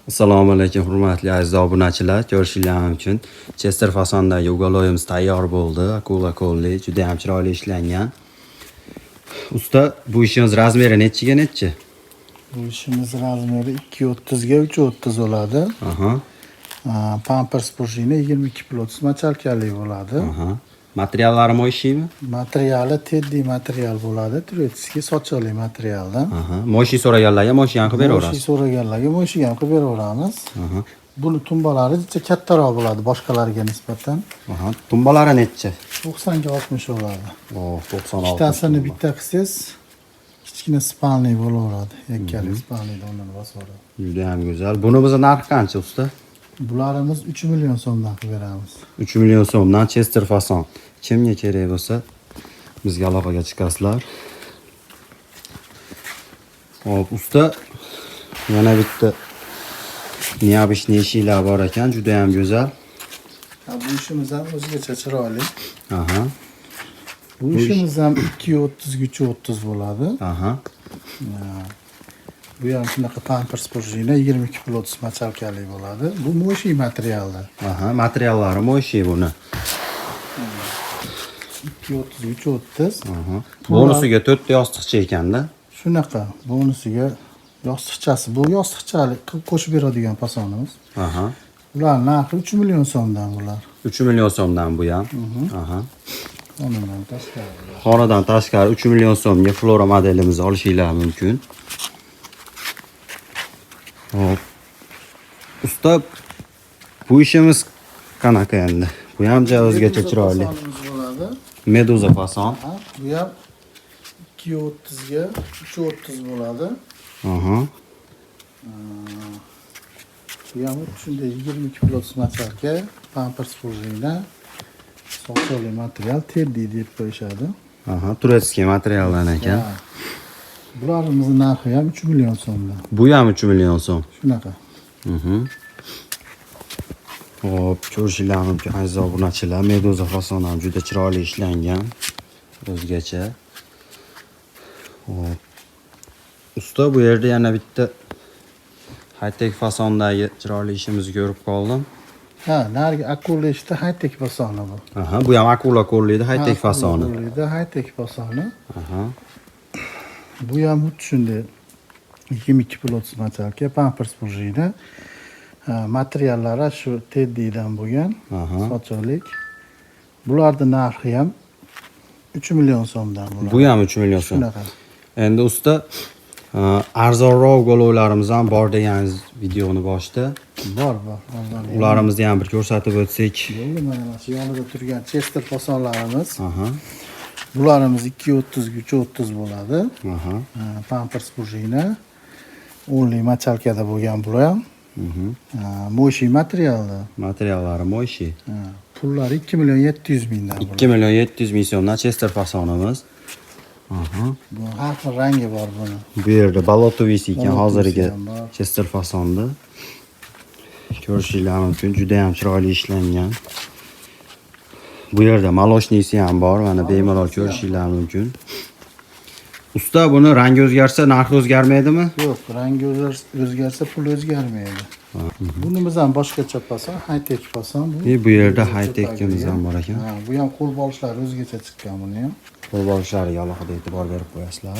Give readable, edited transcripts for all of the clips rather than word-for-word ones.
Assalomu alaykum, hurmatli aziz obunachilar. Ko'rishinglar mumkin. Chester fasondagi уголок imiz tayyor bo'ldi. Akula qo'lli, juda ham chiroyli ishlangan. Usta, bu ishimiz размер i nechiga nechi? Bu ishimiz размер i 2.30 ga 3.30 bo'ladi. Pampers пружина 22 плотность мочалка li bo'ladi. Aha. Materiallari моющий mi? Materiali teddi material bo'ladi. Турецкий sochiqli materialdan. Aha. Моющий so'raganlarga моющий ham qilib Moshi beraverasiz. So'raganlarga моющий ham qilib beraveramiz. Buni tumbalari jicha kattaroq bo'ladi boshqalarga nisbatan. Aha. Tumbalari nechi? 90 ga 60 bo'ladi. Oh, 96. Ikkitasini bitta qilsangiz, kichkina спальный bo'laveradi. Yakkalik спальный ni o'rnini bosaveradi. Juda ham go'zal. Buni biza narxi qancha, usta? Bularimiz 3 million so'mdan qilib beramiz. 3 million so'mdan Chester fason. Kimga kerak bo'lsa, bizga aloqaga chiqasizlar. Xo'p, usta, yana bitta необычный eshiklar bor ekan, juda ham go'zal. Ha, bu ishimiz ham o'zgacha chiroyli. Bu ishimiz ham 2.30 ga 3.30 bo'ladi. Bu ham shunaqa pampers пружина 22 плотность мочалка li bo'ladi. Bu моющий materialda. Aha, materiallari моющий buni. 2.30 ga 3.30. Aha. Bonusiga 4 ta yostiqcha ekanda. Shunaqa bonusiga yostiqchasi. Bu yostiqchali qilib qo'shib beradigan fasonimiz. Bular narxi 3 million so'mdan bular. 3 million so'mdan bu ham. Aha. Xonadan tashqari. Xonadan tashqari 3 million so'mga Flora modelimizni olishinglar mumkin. Xo'p. Usta, bu ishimiz qanaqa endi? Bu ham ja o'zgacha Meduza chiroyli. fasonimiz bo'ladi. Meduza fason. Ha, bu ham 2.30 ga 3.30 bo'ladi. Bu ham shunday 22 плотность мочалка, pampers пружина, sochiqli material, teddi deb qo'yishadi. Aha, турецкий materialdan ekan. Ha. Bularimizni narxi ham 3 million so'mdan. Bu ham 3 million so'm. Shunaqa. Xo'p, ko'rishinglar mumkin, aziz obunachilar, Meduza fason ham juda chiroyli ishlangan. O'zgacha. Xo'p. Usta, bu yerda yana bitta high-tech fasondagi chiroyli ishimizni ko'rib qoldim. Ha, narigi akula ishda high-tech fasoni bu. Aha, bu ham akula qo'llaydi, high-tech Ha, fasoni. Qo'lida high-tech fasoni. Bu ham xuddi shunday 22 плотность мочалка, pampers пружина. Ha, materiallari shu teddidan bo'lgan, sochiqlik. Bularni narxi ham 3 million so'mdan bular. Bu ham 3 million so'm. Shunaqa. Endi usta, arzonroq уголок larimiz ham bor deganingiz videoni boshida. Bor, bor. Arzon. Ularimizni ham bir ko'rsatib o'tsak. Bo'ldi, mana shu yonida turgan Chester fasonlarimiz. Bularimiz 2.30 ga 3.30 bo'ladi. Ha, pampers пружина. O'nli мочалка da bo'lgan bular ham. Ha, моющий materialda. Materiallari моющий. Ha, pullari 2 million 700 mingdan bular. 2 million 700 ming so'mdan Chester fasonimiz. Aha. Bu har xil rangi bor buni. Bu yerda болотовый si ekan Болотовый si hozirgi ham bor. Chester fasonda. Ko'rishinglar mumkin, juda ham chiroyli ishlangan. Bu yerda молочный si ham bor, mana bemalol ko'rishinglar mumkin. Usta, buni rangi o'zgarsa, narxi o'zgarmaydimi? Yo'q, rangi o'zgarsa pul o'zgarmaydi. Bunimiz ham boshqacha fason, high-tech fason bu. E, bu yerda O'zgacha high-techimiz ham bor ekan. Ha, bu ham qo'l bolishlari o'zgacha chiqqan buni ham. Qo'l bolishlariga alohida e'tibor berib qo'yasizlar.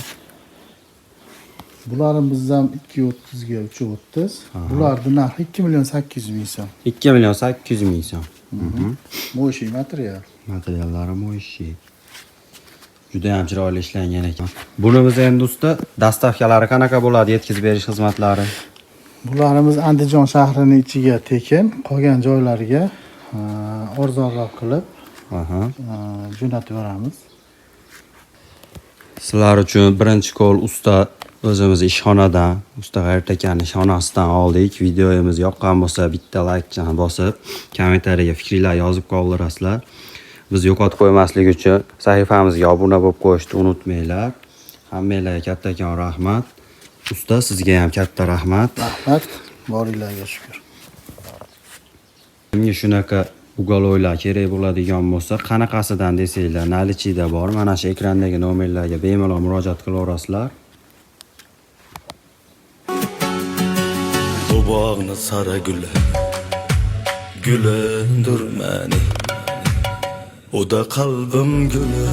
Bularimiz ham 2.30 ga 3.30. Bularni narxi 2 million 800 ming so'm. 2 million 800 ming so'm. Моющий material. Materiallari моющий. Juda ham chiroyli ishlangan ekan. Buni biz endi, usta, доставка lari qanaqa bo'ladi, yetkazib berish xizmatlari? Bularimiz Andijon shahrini ichiga tekin, qolgan joylariga arzonroq qilib jo'natib yuboramiz. Sizlar uchun birinchi qo'l usta o'zimiz ishxonadan, usta G'ayrat akani ishxonasidan oldik. Videomiz yoqqan bo'lsa, bitta laykchani bosib, kommentariyaga fikringlar yozib qoldirasizlar. Biz yo'qotib qo'ymaslik uchun sahifamizga obuna bo'lib qo'yishni unutmanglar. Hammanglarga kattakon rahmat. Usta, sizga ham katta rahmat. Rahmat, boringlarga shukur. Kimga shunaqa уголок lar kerak bo'ladigan bo'lsa, qanaqasidan desanglar, наличие da bor. Mana shu ekrandagi nomerlarga bemalol murojaat qilaverasizlar. Bu Bog'ni sara guli, gulindir mani. O da qalbim guli,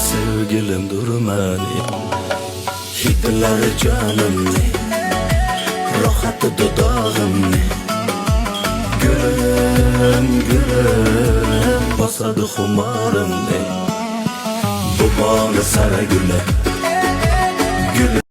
sevgilimdir mani. Hidlar jonimni, rohati dudog'imni. Gulim, gulim, bosadi xumorimni. Bu bog'ni sara guli, guli.